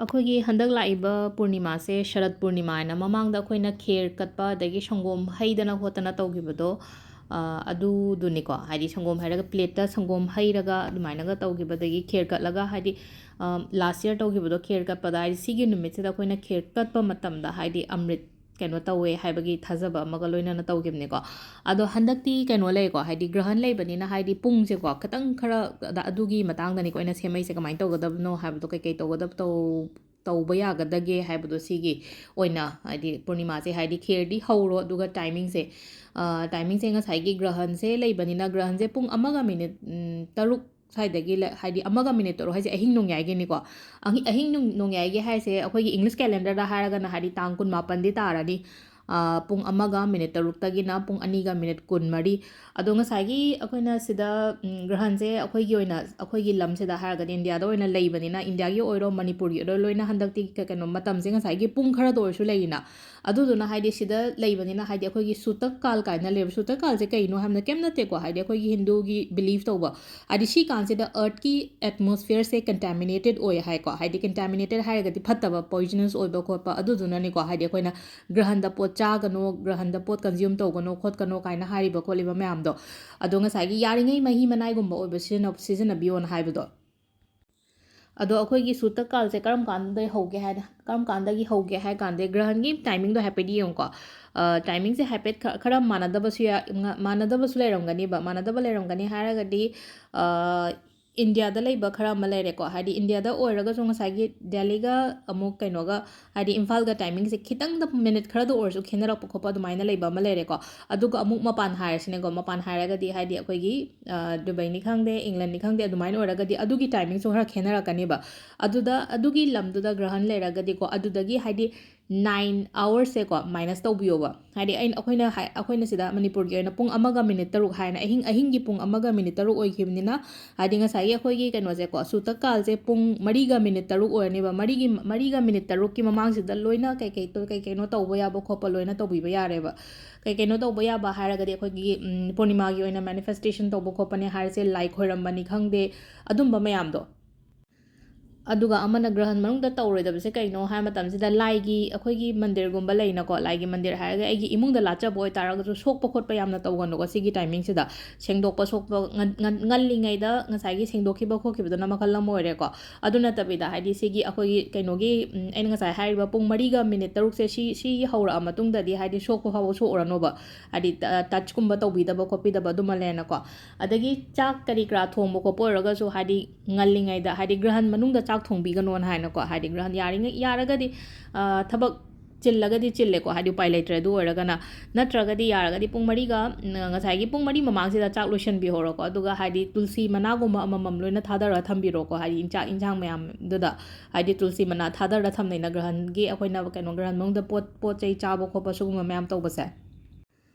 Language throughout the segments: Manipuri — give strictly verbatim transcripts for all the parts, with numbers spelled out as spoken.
ꯑꯩꯈꯣꯏꯒꯤ ꯍꯟꯗꯛ ꯂꯥꯛꯏꯕ ꯄꯨꯔꯅꯤꯃꯥꯁꯦ ꯁꯔꯠ ꯄꯨꯔꯅꯤꯃꯥ ꯍꯥꯏꯅ, ꯃꯃꯥꯡꯗ ꯑꯩꯈꯣꯏꯅ ꯈꯦꯔ ꯀꯠꯄ ꯑꯗꯒꯤ ꯁꯪꯒꯣꯝ ꯍꯩꯗꯅ ꯈꯣꯠꯇꯅ ꯇꯧꯈꯤꯕꯗꯣ, ꯑ, ꯑꯗꯨꯗꯨꯅꯤꯀꯣ꯫ ꯍꯥꯏꯗꯤ ꯁꯪꯒꯣꯝ ꯍꯩꯔꯒ plate ꯇ ꯁꯪꯒꯣꯝ ꯍꯩꯔꯒ ꯑꯗꯨꯃꯥꯏꯅꯒ ꯇꯧꯈꯤꯕꯗꯒꯤ ꯈꯦꯔ ꯀꯠꯂꯒ, ꯍꯥꯏꯗꯤ, ꯑ, last year ꯇꯧꯈꯤꯕꯗꯣ ꯈꯦꯔ ꯀꯠꯄꯗ, ꯍꯥꯏꯗꯤ ꯁꯤꯒꯤ ꯅꯨꯃꯤꯠꯁꯤꯗ ꯑꯩꯈꯣꯏꯅ ꯈꯦꯔ ꯀꯠꯄ ꯃꯇꯝꯗ ꯍꯥꯏꯗꯤ ꯑꯃ꯭ꯔꯤꯠ ꯀꯩꯅꯣ ꯇꯧꯋꯦ ꯍꯥꯏꯕꯒꯤ ꯊꯥꯖꯕ ꯑꯃꯒ ꯂꯣꯏꯅꯅ ꯇꯧꯈꯤꯕꯅꯤꯀꯣ꯫ ꯑꯗꯣ ꯍꯟꯗꯛꯇꯤ ꯀꯩꯅꯣ ꯂꯩꯀꯣ, ꯍꯥꯏꯗꯤ ꯒ꯭ꯔꯍꯟ ꯂꯩꯕꯅꯤꯅ ꯍꯥꯏꯗꯤ ꯄꯨꯡꯁꯦꯀꯣ ꯈꯤꯇꯪ ꯈꯔ ꯑꯗ-, ꯑꯗꯨꯒꯤ ꯃꯇꯥꯡꯗꯅꯤꯀꯣ ꯑꯩꯅ ꯁꯦꯝꯃꯛꯏꯁꯦ, ꯀꯃꯥꯏꯅ ꯇꯧꯒꯗꯕꯅꯣ ꯍꯥꯏꯕꯗꯣ, ꯀꯩꯀꯩ ꯇꯧꯒꯗꯕ ꯇꯧ-, ꯇꯧꯕ ꯌꯥꯒꯗꯒꯦ ꯍꯥꯏꯕꯗꯣ, ꯁꯤꯒꯤ ꯑꯣꯏꯅ ꯍꯥꯏꯗꯤ ꯄꯨꯔꯅꯤꯃꯥꯁꯦ ꯍꯥꯏꯗꯤ ꯈꯦꯔꯗꯤ ꯍꯧꯔꯣ, ꯑꯗꯨꯒ timing ꯁꯦ, ꯑ, timing ꯁꯦ ꯉꯁꯥꯏꯒꯤ ꯒ꯭ꯔꯍꯟꯁꯦ ꯂꯩꯕꯅꯤꯅ ꯒ꯭ꯔꯍꯟꯁꯦ ꯄꯨꯡ ꯑꯃꯒ minute, ꯎꯝ, ꯇꯔꯨꯛ ꯁ꯭ꯋꯥꯏꯗꯒꯤ ꯂ-, ꯍꯥꯏꯗꯤ ꯑꯃꯒ minute ꯇꯔꯨꯛ ꯍꯥꯏꯁꯦ ꯑꯍꯤꯡ ꯅꯣꯡꯌꯥꯏꯒꯤꯅꯤꯀꯣ꯫ ꯑꯍꯤ-, ꯑꯍꯤꯡ ꯅꯣꯡ-, ꯅꯣꯡꯌꯥꯏꯒꯤ ꯍꯥꯏꯁꯦ ꯑꯩꯈꯣꯏꯒꯤ English calendar ꯗ ꯍꯥꯏꯔꯒꯅ ꯍꯥꯏꯗꯤ ꯇꯥꯡ ꯀꯨꯟꯃꯥꯄꯟꯗꯤ ꯇꯥꯔꯅꯤ꯫ ꯑ, ꯄꯨꯡ ꯑꯃꯒ minute ꯇꯔꯨꯛꯇꯒꯤꯅ ꯄꯨꯡ ꯑꯅꯤꯒ minute ꯀꯨꯟꯃꯔꯤ꯫ ꯑꯗꯣ ꯉꯁꯥꯏꯒꯤ ꯑꯩꯈꯣꯏꯅ ꯁꯤꯗ, ꯎꯝ, ꯒ꯭ꯔꯍꯟꯁꯦ ꯑꯩꯈꯣꯏꯒꯤ ꯑꯣꯏꯅ, ꯑꯩꯈꯣꯏꯒꯤ ꯂꯝꯁꯤꯗ ꯍꯥꯏꯔꯒꯗꯤ, ꯏꯟꯗꯤꯌꯥꯗ ꯑꯣꯏꯅ ꯂꯩꯕꯅꯤꯅ, ꯏꯟꯗꯤꯌꯥꯒꯤ ꯑꯣꯏꯔꯣ ꯃꯅꯤꯄꯨꯔꯒꯤ ꯑꯣꯏꯔꯣ, ꯂꯣꯏꯅ ꯍꯟꯗꯛꯇꯤ ꯀ-, ꯀꯩꯅꯣ, ꯃꯇꯝꯁꯦ ꯉꯁꯥꯏꯒꯤ ꯄꯨꯡ ꯈꯔꯗ ꯑꯣꯏꯔꯁꯨ ꯂꯩꯔꯤꯅ꯫ ꯑꯗꯨꯗꯨꯅ ꯍꯥꯏꯗꯤ ꯁꯤꯗ ꯂꯩꯕꯅꯤꯅ ꯍꯥꯏꯗꯤ ꯑꯩꯈꯣꯏꯒꯤ ꯁꯨꯇꯛ ꯀꯥꯜ ꯀꯥꯏꯅ ꯂꯩꯕ, ꯁꯨꯇꯛ ꯀꯥꯜꯁꯦ ꯀꯩꯅꯣ ꯍꯥꯏꯕꯗ ꯀꯩꯝ ꯅꯠꯇꯦꯀꯣ, ꯍꯥꯏꯗꯤ ꯑꯩꯈꯣꯏꯒꯤ ꯍꯤꯟꯗꯨꯒꯤ belief ꯇꯧꯕ, ꯍꯥꯏꯗꯤ ꯁꯤ ꯀꯥꯟꯁꯤꯗ earth ꯀꯤ atmosphere ꯁꯦ contaminated ꯑꯣꯏ ꯍꯥꯏꯀꯣ꯫ ꯍꯥꯏꯗꯤ contaminated ꯍꯥꯏꯔꯒꯗꯤ ꯐꯠꯇꯕ, poisonous ꯑꯣꯏꯕ ꯈꯣꯠꯄ, ꯑꯗꯨꯗꯨꯅꯅꯤꯀꯣ꯫ ꯍꯥꯏꯗꯤ ꯑꯩꯈꯣꯏꯅ ꯒ꯭ꯔꯍꯟꯗ ꯄꯣꯠ ꯆꯥꯒꯅꯣ, ꯒ꯭ꯔꯍꯟꯗ ꯄꯣꯠ consume ꯇꯧꯒꯅꯣ ꯈꯣꯠꯀꯅꯣ ꯀꯥꯏꯅ ꯍꯥꯏꯔꯤꯕ ꯈꯣꯠꯂꯤꯕ ꯃꯌꯥꯝꯗꯣ꯫ ꯑꯗꯣ ꯉꯁꯥꯏꯒꯤ ꯌꯥꯔꯤꯉꯩ ꯃꯍꯤ ꯃꯅꯥꯏꯒꯨꯝꯕ ꯑꯣꯏꯕ ꯁꯤꯖꯤꯟꯅ-, ꯁꯤꯖꯤꯟꯅꯕꯤꯌꯣꯅ ꯍꯥꯏꯕꯗꯣ꯫ ꯑꯗꯣ ꯑꯩꯈꯣꯏꯒꯤ ꯁꯨꯇꯛ ꯀꯥꯜꯁꯦ ꯀꯔꯝ ꯀꯥꯟꯗꯩ ꯍꯧꯒꯦ ꯍꯥꯏꯅ, ꯀꯔꯝ ꯀꯥꯟꯗꯒꯤ ꯍꯧꯒꯦ ꯍꯥꯏ ꯀꯥꯟꯗ, ꯒ꯭ꯔꯍꯟꯒꯤ timing ꯗꯣ ꯍꯥꯏꯐꯦꯠ ꯌꯦꯡꯉꯨꯀꯣ꯫ ꯑ, timing ꯁꯦ ꯍꯥꯏꯐꯦꯠ ꯈ-, ꯈꯔ ꯃꯥꯟꯅꯗꯕꯁꯨ ꯌꯥ-, ꯉ-, ꯃꯥꯟꯅꯗꯕꯁꯨ ꯂꯩꯔꯝꯒꯅꯤꯕ꯫ ꯃꯥꯟꯅꯗꯕ ꯂꯩꯔꯝꯒꯅꯤ ꯍꯥꯏꯔꯒꯗꯤ, ꯑ, ꯏꯟꯗꯤꯌꯥꯗ ꯂꯩꯕ ꯈꯔ ꯑꯃ ꯂꯩꯔꯦꯀꯣ꯫ ꯍꯥꯏꯗꯤ ꯏꯟꯗꯤꯌꯥꯗ ꯑꯣꯏꯔꯒꯁꯨ ꯉꯁꯥꯏꯒꯤ ꯗꯦꯜꯂꯤꯒ ꯑꯃꯨꯛ ꯀꯩꯅꯣꯒ, ꯍꯥꯏꯗꯤ ꯏꯝꯐꯥꯜꯒ timing ꯁꯦ ꯈꯤꯇꯪꯗ, minute ꯈꯔꯗ ꯑꯣꯏꯔꯁꯨ ꯈꯦꯠꯅꯔꯛꯄ ꯈꯣꯠꯄ ꯑꯗꯨꯃꯥꯏꯅ ꯂꯩꯕ ꯑꯃ ꯂꯩꯔꯦꯀꯣ꯫ ꯑꯗꯨꯒ ꯑꯃꯨꯛ ꯃꯄꯥꯟ ꯍꯥꯏꯔꯁꯤꯅꯦꯀꯣ, ꯃꯄꯥꯟ ꯍꯥꯏꯔꯒꯗꯤ ꯍꯥꯏꯗꯤ ꯑꯩꯈꯣꯏꯒꯤ, ꯑ, ꯗꯨꯕꯩꯅꯤ ꯈꯪꯗꯦ, ꯏꯪꯂꯦꯟꯅꯤ ꯈꯪꯗꯦ, ꯑꯗꯨꯃꯥꯏꯅ ꯑꯣꯏꯔꯒꯗꯤ ꯑꯗꯨꯒꯤ timing ꯁꯨ ꯈꯔ ꯈꯦꯠꯅꯔꯛꯀꯅꯦꯕ꯫ ꯑꯗꯨꯗ, ꯑꯗꯨꯒꯤ ꯂꯝꯗꯨꯗ ꯒ꯭ꯔꯍꯟ ꯂꯩꯔꯒꯗꯤꯀꯣ, ꯑꯗꯨꯗꯒꯤ ꯍꯥꯏꯗꯤ nine hours ꯁꯦꯀꯣ minus ꯇꯧꯕꯤꯌꯣꯕ꯫ ꯍꯥꯏꯗꯤ ꯑꯩꯅ, ꯑꯩꯈꯣꯏꯅ ꯍꯥꯏ-, ꯑꯩꯈꯣꯏꯅ ꯁꯤꯗ ꯃꯅꯤꯄꯨꯔꯒꯤ ꯑꯣꯏꯅ ꯄꯨꯡ ꯑꯃꯒ minute ꯇꯔꯨꯛ ꯍꯥꯏꯅ, ꯑꯍꯤꯡ, ꯑꯍꯤꯡꯒꯤ ꯄꯨꯡ ꯑꯃꯒ minute ꯇꯔꯨꯛ ꯑꯣꯏꯈꯤꯕꯅꯤꯅ, ꯍꯥꯏꯗꯤ ꯉꯁꯥꯏꯒꯤ ꯑꯩꯈꯣꯏꯒꯤ ꯀꯩꯅꯣꯁꯦꯀꯣ, ꯁꯨꯇꯛ ꯀꯥꯜꯁꯦ ꯄꯨꯡ ꯃꯔꯤꯒ minute ꯇꯔꯨꯛ ꯑꯣꯏꯔꯅꯦꯕ꯫ ꯃꯔꯤꯒꯤ, ꯃꯔꯤꯒ minute ꯇꯔꯨꯛꯀꯤ ꯃꯃꯥꯡꯁꯤꯗ ꯂꯣꯏꯅ ꯀꯩꯀꯩ ꯇꯧ-, ꯀꯩ ꯀꯩꯅꯣ ꯇꯧꯕ ꯌꯥꯕ ꯈꯣꯠꯄ ꯂꯣꯏꯅ ꯇꯧꯕꯤꯕ ꯌꯥꯔꯦꯕ꯫ ꯀꯩ ꯀꯩꯅꯣ ꯇꯧꯕ ꯌꯥꯕ ꯍꯥꯏꯔꯒꯗꯤ ꯑꯩꯈꯣꯏꯒꯤ, ꯎꯝ, ꯄꯨꯔꯅꯤꯃꯥꯒꯤ ꯑꯣꯏꯅ manifestation ꯇꯧꯕ ꯈꯣꯠꯄꯅꯦ ꯍꯥꯏꯔꯁꯦ, ꯂꯥꯏ ꯈꯣꯏꯔꯝꯕꯅꯤ ꯈꯪꯗꯦ, ꯑꯗꯨꯝꯕ ꯃꯌꯥꯝꯗꯣ꯫ ꯑꯗꯨꯒ ꯑꯃꯅ ꯒ꯭ꯔꯍꯟ ꯃꯅꯨꯡꯗ ꯇꯧꯔꯣꯏꯗꯕꯁꯦ ꯀꯩꯅꯣ ꯍꯥꯏꯕ ꯃꯇꯝꯁꯤꯗ, ꯂꯥꯏꯒꯤ, ꯑꯩꯈꯣꯏꯒꯤ ꯃꯟꯗꯤꯔꯒꯨꯝꯕ ꯂꯩꯅꯀꯣ, ꯂꯥꯏꯒꯤ ꯃꯟꯗꯤꯔ ꯍꯥꯏꯔꯒ ꯑꯩꯒꯤ ꯏꯃꯨꯡꯗ ꯂꯥꯠꯆꯕ ꯑꯣꯏꯇꯥꯔꯒꯁꯨ ꯁꯣꯛꯄ ꯈꯣꯠꯄ ꯌꯥꯝꯅ ꯇꯧꯒꯅꯨꯀꯣ ꯁꯤꯒꯤ ꯇꯥꯏꯃꯤꯡꯁꯤꯗ꯫ ꯁꯦꯡꯗꯣꯛꯄ ꯁꯣꯛꯄ ꯉꯟ-, ꯉꯟ-, ꯉꯜꯂꯤꯉꯩꯗ ꯉꯁꯥꯏꯒꯤ ꯁꯦꯡꯗꯣꯛꯈꯤꯕ ꯈꯣꯠꯈꯤꯕꯗꯨꯅ ꯃꯈꯜ ꯑꯃ ꯑꯣꯏꯔꯦꯀꯣ꯫ ꯑꯗꯨ ꯅꯠꯇꯕꯤꯗ ꯍꯥꯏꯗꯤ ꯁꯤꯒꯤ ꯑꯩꯈꯣꯏꯒꯤ ꯀꯩꯅꯣꯒꯤ, ꯎꯝ, ꯑꯩꯅ ꯉꯁꯥꯏ ꯍꯥꯏꯔꯤꯕ ꯄꯨꯡ ꯃꯔꯤꯒ ꯃꯤꯅꯤꯠ ꯇꯔꯨꯛꯁꯦ, ꯁꯤ, ꯁꯤ ꯍꯧꯔꯛꯑ ꯃꯇꯨꯡꯗꯗꯤ ꯍꯥꯏꯗꯤ ꯁꯣꯛꯄ ꯐꯥꯎꯕ ꯁꯣꯛꯎꯔꯅꯣꯕ꯫ ꯍꯥꯏꯗꯤ ꯇ-, ꯇꯆꯀꯨꯝꯕ ꯇꯧꯕꯤꯗꯕ ꯈꯣꯠꯄꯤꯗꯕ ꯑꯗꯨꯃ ꯂꯩꯔꯦꯅꯀꯣ꯫ ꯑꯗꯒꯤ ꯆꯥꯛ ꯀꯔꯤ ꯀꯔꯥ ꯊꯣꯡꯕ ꯈꯣꯠꯄ ꯑꯣꯏꯔꯒꯁꯨ ꯍꯥꯏꯗꯤ ꯉꯜꯂꯤꯉꯩꯗ, ꯍꯥꯏꯗꯤ ꯒ꯭ꯔꯍꯟ ꯃꯅꯨꯡꯗ ꯆꯥꯛ ꯊꯣꯡꯕꯤꯒꯅꯣꯅ ꯍꯥꯏꯅꯀꯣ, ꯍꯥꯏꯗꯤ ꯒ꯭ꯔꯍꯟ ꯌꯥꯔꯤꯉꯩ, ꯌꯥꯔꯒꯗꯤ, ꯑ, ꯊꯕꯛ ꯆꯤꯜꯂꯒꯗꯤ ꯆꯤꯜꯂꯦꯀꯣ, ꯍꯥꯏꯗꯤ ꯎꯄꯥꯏ ꯂꯩꯇ꯭ꯔꯦ꯫ ꯑꯗꯨ ꯑꯣꯏꯔꯒꯅ, ꯅꯠꯇ꯭ꯔꯒꯗꯤ ꯌꯥꯔꯒꯗꯤ ꯄꯨꯡ ꯃꯔꯤꯒ, ꯎꯝ, ꯉꯁꯥꯏꯒꯤ ꯄꯨꯡ ꯃꯔꯤ ꯃꯃꯥꯡꯁꯤꯗ ꯆꯥꯛ ꯂꯣꯏꯁꯤꯟꯕꯤꯍꯧꯔꯣꯀꯣ꯫ ꯑꯗꯨꯒ ꯍꯥꯏꯗꯤ ꯇꯨꯜꯁꯤ ꯃꯅꯥꯒꯨꯝꯕ ꯑꯃꯃꯝ ꯂꯣꯏꯅ ꯊꯥꯗꯔꯒ ꯊꯝꯕꯤꯔꯣꯀꯣ, ꯍꯥꯏꯗꯤ ꯆꯥꯛ ꯏꯟꯁꯥꯡ ꯃꯌꯥꯝꯗꯨꯗ ꯍꯥꯏꯗꯤ ꯇꯨꯜꯁꯤ ꯃꯅꯥ ꯊꯥꯗꯔꯒ ꯊꯝꯅꯩꯅ, ꯒ꯭ꯔꯍꯟꯒꯤ ꯑꯩꯈꯣꯏꯅ ꯀꯩꯅꯣ, ꯒ꯭ꯔꯍꯟ ꯃꯅꯨꯡꯗ ꯄꯣꯠ, ꯄꯣꯠ ꯆꯩ ꯆꯥꯕ ꯈꯣꯠꯄ ꯁꯤꯒꯨꯝꯕ ꯃꯌꯥꯝ ꯇꯧꯕꯁꯦ꯫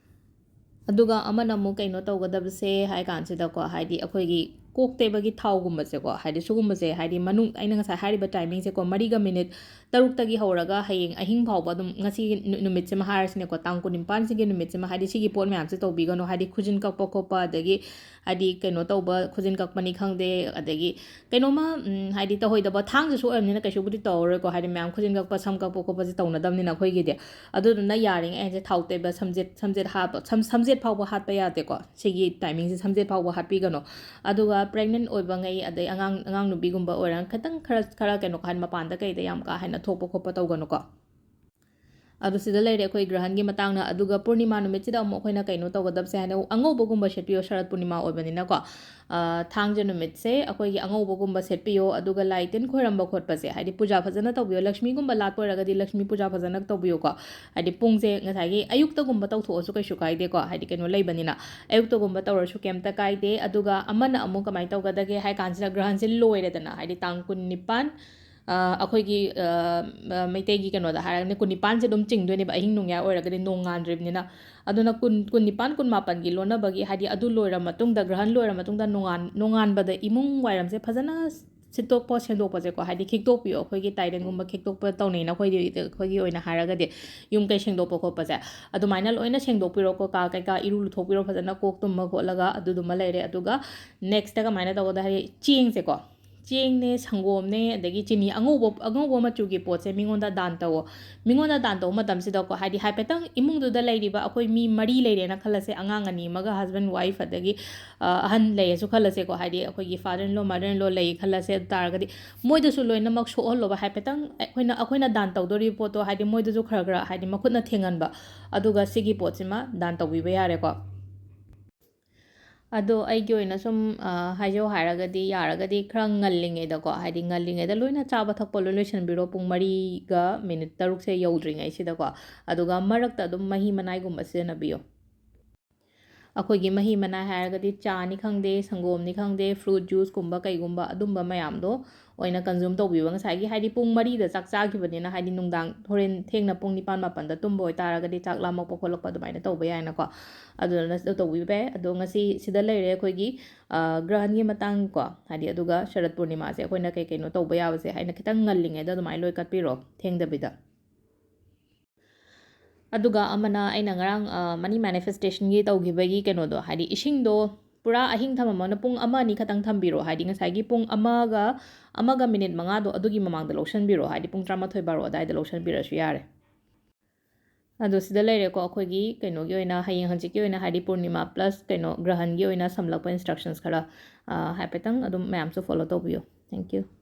ꯑꯗꯨꯒ ꯑꯃꯅ ꯑꯃꯨꯛ ꯀꯩꯅꯣ ꯇꯧꯒꯗꯕꯁꯦ ꯍꯥꯏ ꯀꯥꯟꯁꯤꯗꯀꯣ, ꯍꯥꯏꯗꯤ ꯑꯩꯈꯣꯏꯒꯤ ꯀꯣꯛ ꯇꯩꯕꯒꯤ ꯊꯥꯎꯒꯨꯝꯕꯁꯦꯀꯣ, ꯍꯥꯏꯗꯤ ꯁꯤꯒꯨꯝꯕꯁꯦ, ꯍꯥꯏꯗꯤ ꯃꯅꯨꯡ, ꯑꯩꯅ ꯉꯁꯥꯏ ꯍꯥꯏꯔꯤꯕ ꯇꯥꯏꯃꯤꯡꯁꯦꯀꯣ, ꯃꯔꯤꯒ ꯃꯤꯅꯤꯠ ꯇꯔꯨꯛꯇꯒꯤ ꯍꯧꯔꯒ ꯍꯌꯦꯡ ꯑꯍꯤꯡ ꯐꯥꯎꯕ ꯑꯗꯨꯝ, ꯉꯁꯤꯒꯤ ꯅꯨ-, ꯅꯨꯃꯤꯠꯁꯤꯃ ꯍꯥꯏꯔꯁꯤꯅꯦꯀꯣ, ꯇꯥꯡ ꯀꯨꯟꯅꯤꯄꯥꯟꯁꯤꯒꯤ ꯅꯨꯃꯤꯠꯁꯤꯃ, ꯍꯥꯏꯗꯤ ꯁꯤꯒꯤ ꯄꯣꯠ ꯃꯌꯥꯝꯁꯦ ꯇꯧꯕꯤꯒꯅꯨ, ꯍꯥꯏꯗꯤ ꯈꯨꯖꯤꯟ ꯀꯛꯄ ꯈꯣꯠꯄ, ꯑꯗꯒꯤ ꯍꯥꯏꯗꯤ ꯀꯩꯅꯣ ꯇꯧꯕ, ꯈꯨꯖꯤꯟ ꯀꯛꯄꯅꯤ ꯈꯪꯗꯦ, ꯑꯗꯒꯤ ꯀꯩꯅꯣꯝꯃ, ꯎꯝ, ꯍꯥꯏꯗꯤ ꯇꯧꯍꯩꯗꯕ, ꯊꯥꯡꯁꯦ ꯁꯣꯛꯑꯕꯅꯤꯅ ꯀꯩꯁꯨꯕꯨꯗꯤ ꯇꯧꯔꯔꯣꯏꯀꯣ, ꯍꯥꯏꯗꯤ ꯃꯌꯥꯝ ꯈꯨꯖꯤꯟ ꯀꯛꯄ, ꯁꯝ ꯀꯛꯄ ꯈꯣꯠꯄꯁꯦ ꯇꯧꯅꯗꯕꯅꯤꯅ ꯑꯩꯈꯣꯏꯒꯤꯗꯤ꯫ ꯑꯗꯨꯗꯨꯅ ꯌꯥꯔꯤꯉꯩ ꯑꯩꯁꯦ ꯊꯥꯎ ꯇꯩꯕ, ꯁꯝꯖꯦꯠ, ꯁꯝꯖꯦꯠ ꯍꯥꯞꯄ, ꯁꯝ-, ꯁꯝꯖꯦꯠ ꯐꯥꯎꯕ ꯍꯥꯠꯄ ꯌꯥꯗꯦꯀꯣ꯫ ꯁꯤꯒꯤ ꯇꯥꯏꯃꯤꯡꯁꯦ ꯁꯝꯖꯦꯠ ꯐꯥꯎꯕ ꯍꯥꯠꯄꯤꯒꯅꯨ꯫ ꯑꯗꯨꯒ pregnant ꯑꯣꯏꯕꯉꯩ, ꯑꯗꯩ ꯑꯉꯥꯡ, ꯑꯉꯥꯡ ꯅꯨꯄꯤꯒꯨꯝꯕ ꯑꯣꯏꯔꯒꯅ ꯈꯤꯇꯪ ꯈꯔ, ꯈꯔ ꯀꯩꯅꯣ, ꯍꯥꯏꯗꯤ ꯃꯄꯥꯟꯗ ꯀꯩꯗ ꯌꯥꯝ ꯀꯥ ꯍꯦꯟꯅ ꯊꯣꯛꯄ ꯈꯣꯠꯄ ꯇꯧꯒꯅꯨꯀꯣ꯫ ꯑꯗꯨ ꯁꯤꯗ ꯂꯩꯔꯦ ꯑꯩꯈꯣꯏ ꯒ꯭ꯔꯍꯟꯒꯤ ꯃꯇꯥꯡꯅ꯫ ꯑꯗꯨꯒ ꯄꯨꯔꯅꯤꯃꯥ ꯅꯨꯃꯤꯠꯁꯤꯗ ꯑꯃꯨꯛ ꯑꯩꯈꯣꯏꯅ ꯀꯩꯅꯣ ꯇꯧꯒꯗꯕꯁꯦ ꯍꯥꯏꯅ, ꯑꯉꯧꯕꯒꯨꯝꯕ ꯁꯦꯠꯄꯤꯌꯣ, ꯁꯔꯠ ꯄꯨꯔꯅꯤꯃꯥ ꯑꯣꯏꯕꯅꯤꯅꯀꯣ꯫ ꯑ, ꯊꯥꯡꯖ ꯅꯨꯃꯤꯠꯁꯦ ꯑꯩꯈꯣꯏꯒꯤ ꯑꯉꯧꯕꯒꯨꯝꯕ ꯁꯦꯠꯄꯤꯌꯣ, ꯑꯗꯨꯒ ꯂꯥꯏ ꯇꯤꯟ ꯈꯣꯏꯔꯝꯕ ꯈꯣꯠꯄꯁꯦ, ꯍꯥꯏꯗꯤ ꯄꯨꯖꯥ ꯐꯖꯅ ꯇꯧꯕꯤꯌꯣ, ꯂꯛꯁꯃꯤꯒꯨꯝꯕ ꯂꯥꯠꯄ ꯑꯣꯏꯔꯒꯗꯤ ꯂꯛꯁꯃꯤ ꯄꯨꯖꯥ ꯐꯖꯅ ꯇꯧꯕꯤꯌꯨꯀꯣ꯫ ꯍꯥꯏꯗꯤ ꯄꯨꯡꯁꯦ ꯉꯁꯥꯏꯒꯤ ꯑꯌꯨꯛꯇꯒꯨꯝꯕ ꯇꯧꯊꯣꯛꯑꯁꯨ ꯀꯩꯁꯨ ꯀꯥꯏꯗꯦꯀꯣ, ꯍꯥꯏꯗꯤ ꯀꯩꯅꯣ ꯂꯩꯕꯅꯤꯅ, ꯑꯌꯨꯛꯇꯒꯨꯝꯕ ꯇꯧꯔꯁꯨ ꯀꯩꯝꯇ ꯀꯥꯏꯗꯦ꯫ ꯑꯗꯨꯒ ꯑꯃꯅ ꯑꯃꯨꯛ ꯀꯃꯥꯏꯅ ꯇꯧꯒꯗꯒꯦ ꯍꯥꯏ ꯀꯥꯟꯁꯤꯗ, ꯒ꯭ꯔꯍꯟꯁꯦ ꯂꯣꯏꯔꯦꯗꯅ, ꯍꯥꯏꯗꯤ ꯇꯥꯡ ꯀꯨꯟꯅꯤꯄꯥꯟ, ꯑ, ꯑꯩꯈꯣꯏꯒꯤ, ꯑ, ꯑ, ꯃꯩꯇꯩꯒꯤ ꯀꯩꯅꯣꯗ ꯍꯥꯏꯔꯒꯅ ꯀꯨꯟꯅꯤꯄꯥꯟꯁꯦ ꯑꯗꯨꯝ ꯆꯤꯡꯗꯣꯏꯅꯦꯕ, ꯑꯍꯤꯡ ꯅꯣꯡꯌꯥꯏ ꯑꯣꯏꯔꯒꯗꯤ, ꯅꯣꯡꯉꯥꯟꯗ꯭ꯔꯤꯕꯅꯤꯅ꯫ ꯑꯗꯨꯅ ꯀꯨꯟ, ꯀꯨꯟꯅꯤꯄꯥꯟ, ꯀꯨꯟꯃꯥꯄꯟꯒꯤ ꯂꯣꯟꯅꯕꯒꯤ, ꯍꯥꯏꯗꯤ ꯑꯗꯨ ꯂꯣꯏꯔ ꯃꯇꯨꯡꯗ, ꯒ꯭ꯔꯍꯟ ꯂꯣꯏꯔ ꯃꯇꯨꯡꯗ ꯅꯣꯡꯉꯥꯟ-, ꯅꯣꯡꯉꯥꯟꯕꯗ ꯏꯃꯨꯡ ꯋꯥꯏꯔꯝꯁꯦ ꯐꯖꯅ ꯁꯤꯠꯇꯣꯛꯄ, ꯁꯦꯡꯗꯣꯛꯄꯁꯦꯀꯣ, ꯍꯥꯏꯗꯤ ꯈꯤꯛꯇꯣꯛꯄꯤꯌꯣ꯫ ꯑꯩꯈꯣꯏꯒꯤ ꯇꯥꯏꯔꯦꯟꯒꯨꯝꯕ ꯈꯤꯛꯇꯣꯛꯄ ꯇꯧꯅꯩꯅ ꯑꯩꯈꯣꯏꯗꯤ, ꯑꯩꯈꯣꯏꯒꯤ ꯑꯣꯏꯅ ꯍꯥꯏꯔꯒꯗꯤ ꯌꯨꯝ ꯀꯩ ꯁꯦꯡꯗꯣꯛꯄ ꯈꯣꯠꯄꯁꯦ ꯑꯗꯨꯃꯥꯏꯅ ꯂꯣꯏꯅ ꯁꯦꯡꯗꯣꯛꯄꯤꯔꯣꯀꯣ꯫ ꯀꯥ ꯀꯩꯀꯥ ꯏꯔꯨ ꯂꯨꯊꯣꯛꯄꯤꯔꯣ ꯐꯖꯅ, ꯀꯣꯛ ꯇꯨꯝꯕ ꯈꯣꯠꯂꯒ꯫ ꯑꯗꯨꯗꯨꯃ ꯂꯩꯔꯦ꯫ ꯑꯗꯨꯒ next ꯀꯃꯥꯏꯅ ꯇꯧꯒꯗ ꯍꯥꯏꯗꯤ ꯆꯦꯡꯁꯦꯀꯣ, ꯆꯦꯡꯅꯦ, ꯁꯪꯒꯣꯝꯅꯦ, ꯑꯗꯒꯤ ꯆꯤꯅꯤ ꯑꯉꯧꯕ, ꯑꯉꯧꯕ ꯃꯆꯨꯒꯤ ꯄꯣꯠꯁꯦ ꯃꯤꯉꯣꯟꯗ ꯗꯥꯟ ꯇꯧꯋꯣ꯫ ꯃꯤꯉꯣꯟꯗ ꯗꯥꯟ ꯇꯧꯕ ꯃꯇꯝꯁꯤꯗꯀꯣ, ꯍꯥꯏꯗꯤ ꯍꯥꯏꯐꯦꯠꯇꯪ ꯏꯃꯨꯡꯗꯨꯗ ꯂꯩꯔꯤꯕ ꯑꯩꯈꯣꯏ ꯃꯤ ꯃꯔꯤ ꯂꯩꯔꯦꯅ ꯈꯜꯂꯁꯦ, ꯑꯉꯥꯡ ꯑꯅꯤ ꯑꯃꯒ, husband, wife, ꯑꯗꯒꯤ, ꯑ, ꯑꯍꯟ ꯂꯩꯔꯁꯨ ꯈꯜꯂꯁꯦꯀꯣ, ꯍꯥꯏꯗꯤ ꯑꯩꯈꯣꯏꯒꯤ father in law, mother in law ꯂꯩ ꯈꯜꯂꯁꯦ꯫ ꯑꯗꯨ ꯇꯥꯔꯒꯗꯤ ꯃꯣꯏꯗꯁꯨ ꯂꯣꯏꯅꯃꯛ ꯁꯣꯛꯍꯜꯂꯣꯕ꯫ ꯍꯥꯏꯐꯦꯠꯇꯪ ꯑꯩꯈꯣꯏꯅ, ꯑꯩꯈꯣꯏꯅ ꯗꯥꯟ ꯇꯧꯗꯣꯔꯤꯕ ꯄꯣꯠꯇꯣ, ꯍꯥꯏꯗꯤ ꯃꯣꯏꯗꯁꯨ ꯈꯔ ꯈꯔ, ꯍꯥꯏꯗꯤ ꯃꯈꯨꯠꯅ ꯊꯦꯡꯍꯟꯕ, ꯑꯗꯨꯒ ꯁꯤꯒꯤ ꯄꯣꯠꯁꯤꯃ ꯗꯥꯟ ꯇꯧꯕꯤꯕ ꯌꯥꯔꯦꯀꯣ꯫ ꯑꯗꯣ ꯑꯩꯒꯤ ꯑꯣꯏꯅ ꯁꯨꯝ, ꯑ, ꯍꯥꯏꯖꯧ ꯍꯥꯏꯔꯒꯗꯤ, ꯌꯥꯔꯒꯗꯤ ꯈꯔ ꯉꯜꯂꯤꯉꯩꯗꯀꯣ, ꯍꯥꯏꯗꯤ ꯉꯜꯂꯤꯉꯩꯗ ꯂꯣꯏꯅ ꯆꯥꯕ ꯊꯛꯄ ꯂꯣꯏ ꯂꯣꯏꯁꯟꯕꯤꯔꯣ, ꯄꯨꯡ ꯃꯔꯤꯒ ꯃꯤꯅꯤꯠ ꯇꯔꯨꯛꯁꯦ ꯌꯧꯗ꯭ꯔꯤꯉꯩꯁꯤꯗꯀꯣ꯫ ꯑꯗꯨꯒ ꯃꯔꯛꯇ ꯑꯗꯨꯝ ꯃꯍꯤ ꯃꯅꯥꯏꯒꯨꯝꯕ ꯁꯤꯖꯤꯟꯅꯕꯤꯌꯣ꯫ ꯑꯩꯈꯣꯏꯒꯤ ꯃꯍꯤ ꯃꯅꯥꯏ ꯍꯥꯏꯔꯒꯗꯤ ꯆꯥꯅꯤ ꯈꯪꯗꯦ, ꯁꯪꯒꯣꯝꯅꯤ ꯈꯪꯗꯦ, fruit juiceꯀꯨꯝꯕ ꯀꯩꯒꯨꯝꯕ ꯑꯗꯨꯝꯕ ꯃꯌꯥꯝꯗꯣ ꯑꯣꯏꯅ consume ꯇꯧꯕꯤꯕ꯫ ꯉꯁꯥꯏꯒꯤ, ꯍꯥꯏꯗꯤ ꯄꯨꯡ ꯃꯔꯤꯗ ꯆꯥꯛ ꯆꯥꯈꯤꯕꯅꯤꯅ, ꯍꯥꯏꯗꯤ ꯅꯨꯡꯗꯥꯡ ꯍꯣꯔꯦꯟ ꯊꯦꯡꯅ ꯄꯨꯡ ꯅꯤꯄꯥꯟ ꯃꯥꯄꯟꯗ ꯇꯨꯝꯕ ꯑꯣꯏꯇꯥꯔꯒꯗꯤ ꯆꯥꯛ ꯂꯥꯝꯃꯛꯄ ꯈꯣꯠꯂꯛꯄ ꯑꯗꯨꯃꯥꯏꯅ ꯇꯧꯕ ꯌꯥꯏꯅꯀꯣ꯫ ꯑꯗꯨꯅ ꯇꯧꯕꯤꯕ ꯌꯥꯏ꯫ ꯑꯗꯣ ꯉꯁꯤ ꯁꯤꯗ ꯂꯩꯔꯦ ꯑꯩꯈꯣꯏꯒꯤ, ꯑ, ꯒ꯭ꯔꯍꯟꯒꯤ ꯃꯇꯥꯡ ꯀꯣ, ꯍꯥꯏꯗꯤ ꯑꯗꯨꯒ ꯁꯔꯠ ꯄꯨꯔꯅꯤꯃꯥꯁꯦ ꯑꯩꯈꯣꯏꯅ ꯀꯩ ꯀꯩꯅꯣ ꯇꯧꯕ ꯌꯥꯕꯁꯦ ꯍꯥꯏꯅ ꯈꯤꯇꯪ ꯉꯜꯂꯤꯉꯩꯗ ꯑꯗꯨꯃꯥꯏꯅ ꯂꯣꯏ ꯀꯠꯄꯤꯔꯣ, ꯊꯦꯡꯗꯕꯤꯗ꯫ ꯑꯗꯨꯒ ꯑꯃꯅ ꯑꯩꯅ ꯉꯔꯥꯡ, ꯑ, money manifestationꯒꯤ ꯇꯧꯈꯤꯕꯒꯤ ꯀꯩꯅꯣꯗꯣ, ꯍꯥꯏꯗꯤ ꯏꯁꯤꯡꯗꯣ ꯄꯨꯔꯥ ꯑꯍꯤꯡ ꯊꯝꯃꯝꯃꯒꯅ ꯄꯨꯡ ꯑꯃ ꯑꯅꯤ ꯈꯛꯇꯪ ꯊꯝꯕꯤꯔꯣ, ꯍꯥꯏꯗꯤ ꯉꯁꯥꯏꯒꯤ ꯄꯨꯡ ꯑꯃꯒ, ꯑꯃꯒ ꯃꯤꯅꯤꯠ ꯃꯉꯥꯗꯣ ꯑꯗꯨꯒꯤ ꯃꯃꯥꯡꯗ ꯂꯧꯁꯟꯕꯤꯔꯣ, ꯍꯥꯏꯗꯤ ꯄꯨꯡ ꯇꯔꯥꯃꯥꯊꯣꯏ ꯕꯥꯔꯣ ꯑꯗꯨꯋꯥꯏꯗ ꯂꯧꯁꯟꯕꯤꯔꯁꯨ ꯌꯥꯔꯦ꯫ ꯑꯗꯣ ꯁꯤꯗ ꯂꯩꯔꯦꯀꯣ, ꯑꯩꯈꯣꯏꯒꯤ ꯀꯩꯅꯣꯒꯤ ꯑꯣꯏꯅ, ꯍꯌꯦꯡ ꯍꯪꯆꯤꯠꯀꯤ ꯑꯣꯏꯅ, ꯍꯥꯏꯗꯤ ꯄꯨꯔꯅꯤꯃꯥ plus ꯀꯩꯅꯣ ꯒ꯭ꯔꯍꯟꯒꯤ ꯑꯣꯏꯅ ꯁꯝꯂꯛꯄ instructions ꯈꯔ, ꯑ, ꯍꯥꯏꯐꯦꯠꯇꯪ ꯑꯗꯨꯝ ꯃꯌꯥꯝꯁꯨ follow ꯇꯧꯕꯤꯌꯨ꯫ Thank you꯫